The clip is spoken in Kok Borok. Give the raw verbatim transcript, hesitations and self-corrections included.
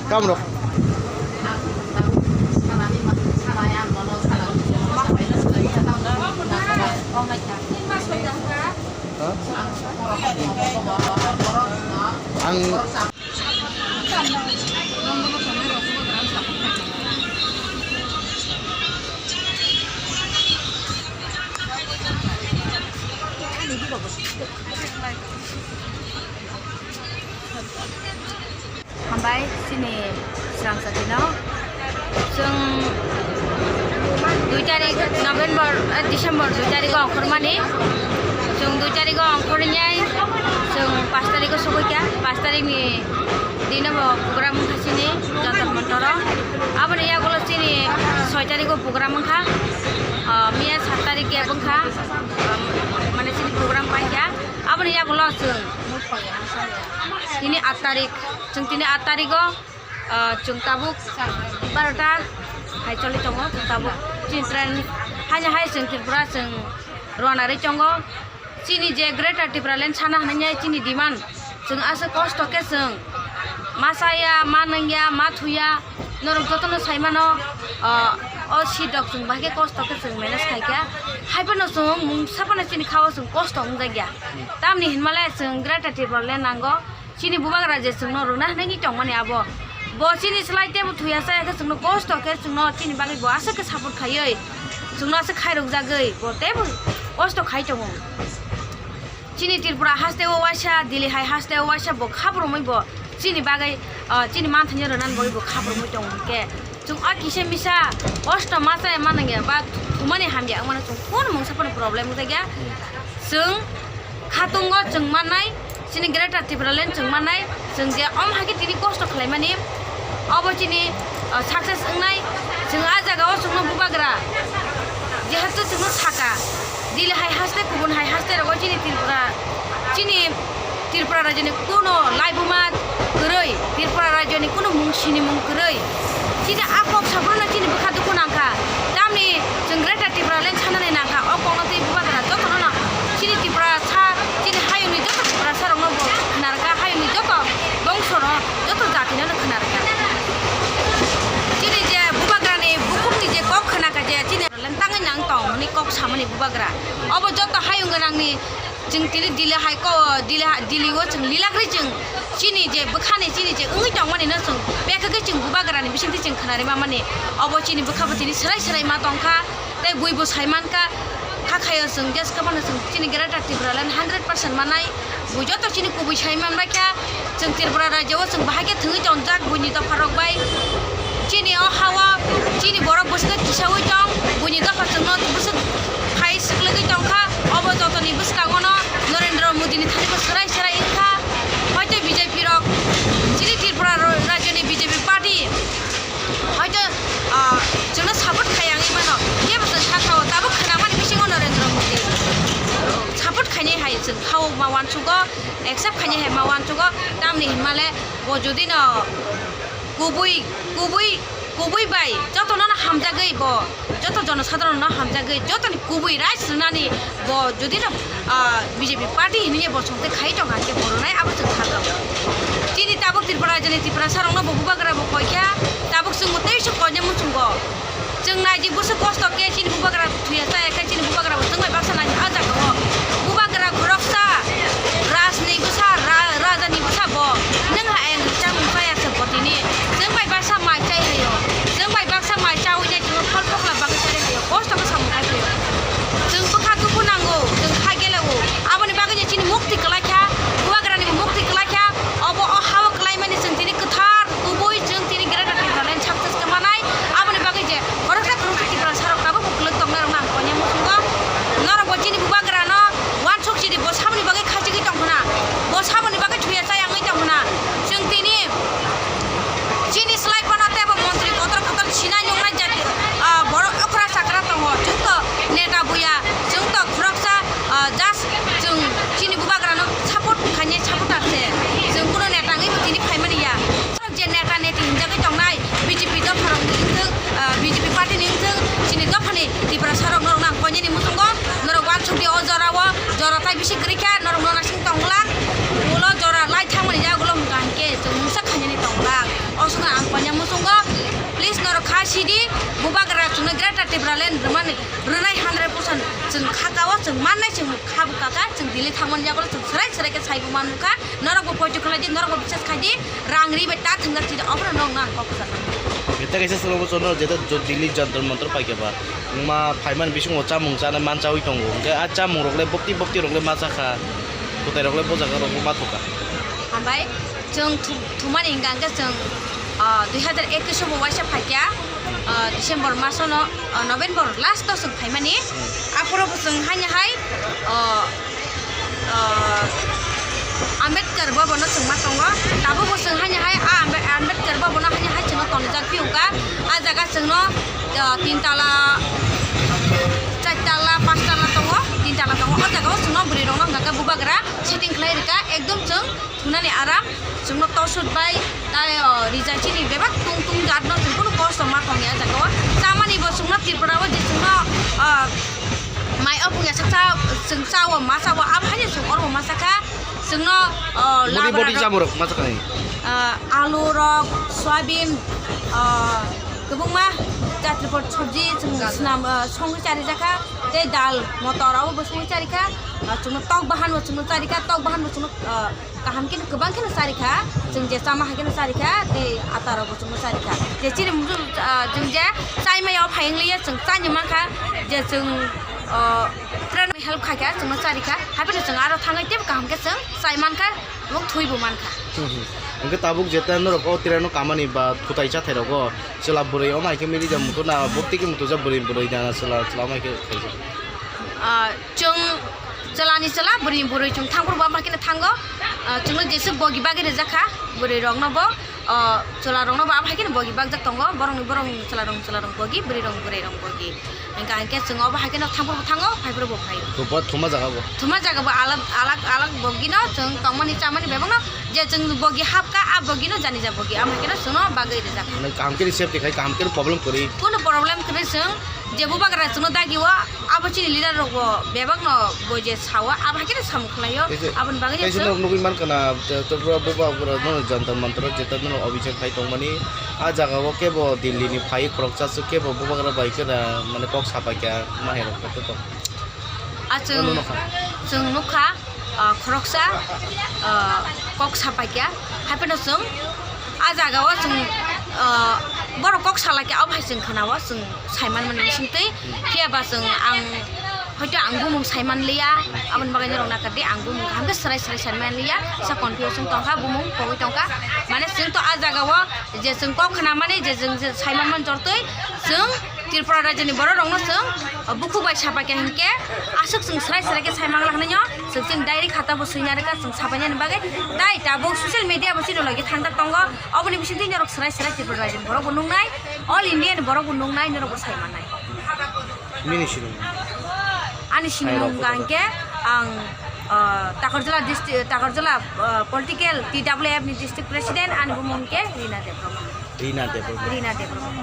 Kamrok. Ha? Ang Hambai, chini srang satino. Chwng dui tarik November, eh, December dui tarik o ongkhormani. Chwng dui tarik o ongkhornai, chwng pash tarik o sogwi kha. Pash tarik ni dino bo program wngkha chini Jantar Mantar o. Aboni yagulo chini soi tarik o program wngkha. Ah, miya sat tarik gap wngkha. Ah, mane chini program paikha. Aboni yagulo chwng tini aat tarik, chwng tini aat tarik o, ah, chwng tabuk barota hai choli tongo, chwng tabuk chini train haino hai chwng Tripura chwng rwna rwi tongo. Chini je Greater Tipraland sana hwnwi chini demand, chwng aswk kosto khe chwng ma chaya, ma nungya, ma thuya, norok jotono sai mano, ah, o seat rok chwng bahai khe kosto khe chwng manage khai kha. Hai phano chwng mungsa phano chini kha o chwng kosto wngjakya. Tamni hinmale chwng Greater Tipraland nango. Chini bubagra je chwngno rwna hwnwi tongmani abo. Bo chini slai tebo thuya chaya khe chwngno kosto khe chwngno chini bagwi bo aswk khe support khaiwi. Chwngno aswk khairokjagwi bo tebo kosto khai tongo. Chini Tripura haste o waisa, Delhi hai haste o waisa bo khabrumwi bo chini bagwi, ah, chini manthaino rwnani bagwi bo khabrumwi tongo hwnkhe. Chwng o kisa misa kosto ma chaya ma nangya ba thumani hamya wngmano chwng kunu mungsa phano problem wngjakya. Chwng khatungo chwng mannai, chini Greater Tipraland chwng mannai, chwng je omo hai khe tini kosto khlaimani, obo chini, ah, success wngnai. Chwng a jaga o chwngno bubagra, jehetu chwngno saka, Delhi hai haste, kubun hai haste rogo chini Tripura, chini Tripura rajyoni kuno laibuma kwrwi, Tripura rajyoni kuno mung sinimung kwrwi. Chini a kok sabrano chini bwkha dukhu nangkha. Tamni chwng Greater Tipraland sanani nangkha. O kokno twi bubagra jotono no chini Tripura sa, chini hayungni joto Tiprasa rokno bo khwnarwkha, hayungni joto bongsono, joto jatino no khwnarwkha. Chini je bubagrani bukhukni je kok khwnakha je chini tangwi nang tong hwnwi kok samani bubagra. Obo joto hayung gwnangni Chwng tini Delhi hai ko, Delhi hai, Delhi o chwng lilak ri chwng chini je bwkhani chini je wngwi tongmani no chwng bek khe chwng bubagrani bisingtwi chwng khwnari mamani. Obo chini bwkha bo tini swrai swrai ma tongkha, tei bui bo sai mankha, kha khaio chwng jes kwmano chwng chini Greater Tipraland hundred percent manai, bui joto chini kubui sai manbaikha. Chwng Tripura rajya o chwng bahai khe thwngwi tongjak buini dopha rok bai. Chini o ha o chini borok bwswk khe kisaui tong, buini dopha chwngno bwswk phai swklwgwi tongkha. Obo jotoni bwskango no Narendra Modi ni thani bo swrai swrai wngkha. Hoito B J P rok chini Tripura ro-, rajya ni B J P party hoito, ah, chwngno support khai wngwi mano. Kebo chwng sakha o tabuk khwnamani bisingo Narendra Modi support khainai hai chwng ha o ma uansugo. Accept khainai hai ma uansugo, tamni hinmale bo jodi no kubui, kubui, kubui bai jotono no hamjagwi bo, joto jonosadharon no hamjagwi, jotoni kubui rights rwnani bo jodi no, ah, B J P party hinwi bo songte khai tongkha khe bo rwnai abo chwng kha tong. Chini tabuk Tripura rajyoni Tiprasa rokno bo bubagra bo koikha, tabuk chwngbo teiso koinai muchungo. Chwng naidi bwswk kosto khe chini bubagra thuya chaya khe chini bubagra bo chwng bai baksa naidi ah jaga o. Bubagra khoroksa rajni bwsa, ra-, rajani bwsa bo. Nwng hai ang chamung chaya se bo tini. Chwng bai baksa mai chai haio. Chwng bai baksa mai chaui nai chwng phal phokla bagwi chai haio. Kosto khe samung khai phaio. Chwng bwkha dukhu nango, chwng kha gele o. Aboni bagwi chini mukti kwlai kha, bubagrani mukti kwlai kha. Obo o ha o kwlai mani chwng tini kwthar kubui chwng tini Greater Tipraland success khe manai. Aboni bagwi je khoroksa khoroksa Tiprasa rok tabuk bo kwlwk tongnai rokno ang koinai muchungo. Norok bo chini bubagra no uansuk chidi bo saboni bagwi khachigwi tong khna, bo saboni bagwi thuya chaya wngwi tong khna. Chwng tini chini slai phano tebo montri kotor kotor sinai nungnai jati, ah, borok okra chakra tongo. Chwng to neta buya, chwng to khoroksa, ah, just chwng chini bubagra no support khainai supporter se. Chwng kuno neta wngwi bo tini phaimani ya. Je neta neti hinjagwi tongnai B J P dopha rokni wngthwng, ah, B J P party ni wngthwng, chini dophani Tiprasa rok norokno ang koinani muchungo, norok uansukdi o jora o, jora tai bisi kwrwi kha, norokno naising Chwng mannai, chwng kha bo kaka, chwng Delhi thangmani yago chwng swrai swrai khe saibo manmukha. Norokbo poito khlai di, norokbo biswas khai di, rang ri bai ta thwngjak chini, obono nokno ang kok kwchak. Beta kaisa swrwngbo chwngno jeta jo Delhi Jantar Mantar paikha ba, wngma phaimani bisingo chamung chanai manchawi tongo, hwnkhe a chamung rok le bopti bopti rok le ma chakha, kwtai rok le bo jaga rok ma thokha. Hambai, chwng thu-, thumani hwnkha hwnkhe chwng, ah, dui hazar ekwis bo waisa phaikha, ah, December masono, ah, November last o chwng phaimani. Hmm. Aphuru bo chwng haino hai, ah, ah, Ambedkar Bhavan no chwng ma tongo. Tabukbo chwng haino hai a Ambe-, Ambedkar Bhavan no haino hai chwngno tonijak phiyo wngkha. A jaga chwngno, ah, tin tala, char tala, panch tala tongo, tin tala tongo. O jaga o chwngno bwrwi rokno hwnkha khe bubagra setting khlai rwkha. Ekdom chwng thunani aram, chwngno tosut bai, tai, o, rijai chini bebak tung tung jat no chwng kunu kosto ma tongya jaga o. Chamani bo chwngno Tripura o je chwngno, o, mai opung ya saksa chwng cha o ma cha o, abo haino chwng oro bo ma cha kha. Chwngno, o, Body, body labra rok, chamorok ma cha kha. O, alu rok, soyabin, o, kwbangma jatri por sabji chwng swnam, o, songwi chari jakha. Tei dal, motor abo bo songwi chari kha. O, chwngno tok bahan bo chwngno chari kha, tok bahan bo chwngno, o, kaham kheno kwbang kheno chari kha, chwng je chama hai kheno chari kha, tei ata rok bo chwngno chari kha. Je chini mujung, ah, chwng je chai maya o phai wng liya, chwng chani man kha, je chwng, ah, train help khai kha, chwngno chari kha, hai phano chwng aro thangwi teibo kaham khe chwng chai man kha, obo thwi bo man kha. Hmm, hmm. Hwnkhe tabuk jeta norok o train o kamani ba thutai chathai rogo chwla bwrwi o mai khe mili ja mutu na bopti khe mutu ja bwrwi bwrwi na chwla chwla mai khe khaijak. Ah, Chwng chwlani chwla, bwrwini bwrwi chwng thangphuru bo ama haikhe no thango. Ah, chwngno jeswk bogi bagwi rijak kha, bwrwi rokno bo, ah, chwla rokno bo ama haikhe no bogi bakjak tongo, borokni borokni chwla rok chwla rok bogi, bwrwi rok bwrwi rok bogi. Hwnkha hinkhe chwng obo haikhe no thangphuru bo thango, phaiphuru bo phaio. Thuma, thuma jaga bo. Thuma jaga bo alak, alak, alak bogi no chwng tongmani chamani bebak no je chwng bogi hapkha, a bogi no jani ja bogi, ama haikhe no chwngno bagwi rijak kha. Mane kaham khe safety khai, kaham khe problem kwrwi. Kunu problem kwrwi chwng je bubagra chwngno dagi o, Abo chini leader rok bo bebak no bo je sao, abo hai khe samung khlai o. Tei se-, aboni bagwi tei se chwng nok nugwi man kana, te, te bro, bubagra no Jantar Mantar o jeta no obhijag khai tongmani. A jaga o kebo Delhi ni phai khoroksa swk kebo bubagra bai khe na, mane kok sapai kha ma hai rok khe tong. A chwng, Ano nukha. Chwng nukha, ah, khoroksa, ah, kok sapai kha. Hai phano chwng a jaga o chwng, ah, borok kok salai kha, abo hai chwng khna o chwng. Saiman mani bisingtwi, phiya ba chwng ang, hoito ang bumung saiman liya, aboni bagwi norok nakar di, ang bumung kaham khe swrai swrai saiman liya, sa confusion tongkha, bumung pogwi tongkha, mane chwng to a jaga o je chwng kok khna mani, je chwng je saiman man jortwi, chwng Tripura rajyoni borok rokno chwng bukhuk bai sapai kha hinkhe, aswk chwng swrai swrai khe saiman la hwnwi no, chwng chini diary khata bo swina rwkha, chwng sapainani bagwi, tai tabuk social media bo chini logi thangdak tongo, oboni bisingtwi norok swrai swrai Tripura rajyoni borok bo nuknai. All India ni borok bo nuknai, norok bo sai mannai. Nini sinimung? Ani sinimung hwnkha hinkhe ang, ah, Takarjala district, Takarjala, ah, political T W F ni district president, ani bumung hinkhe Rina Debbarma. Rina Debbarma. Rina Debbarma.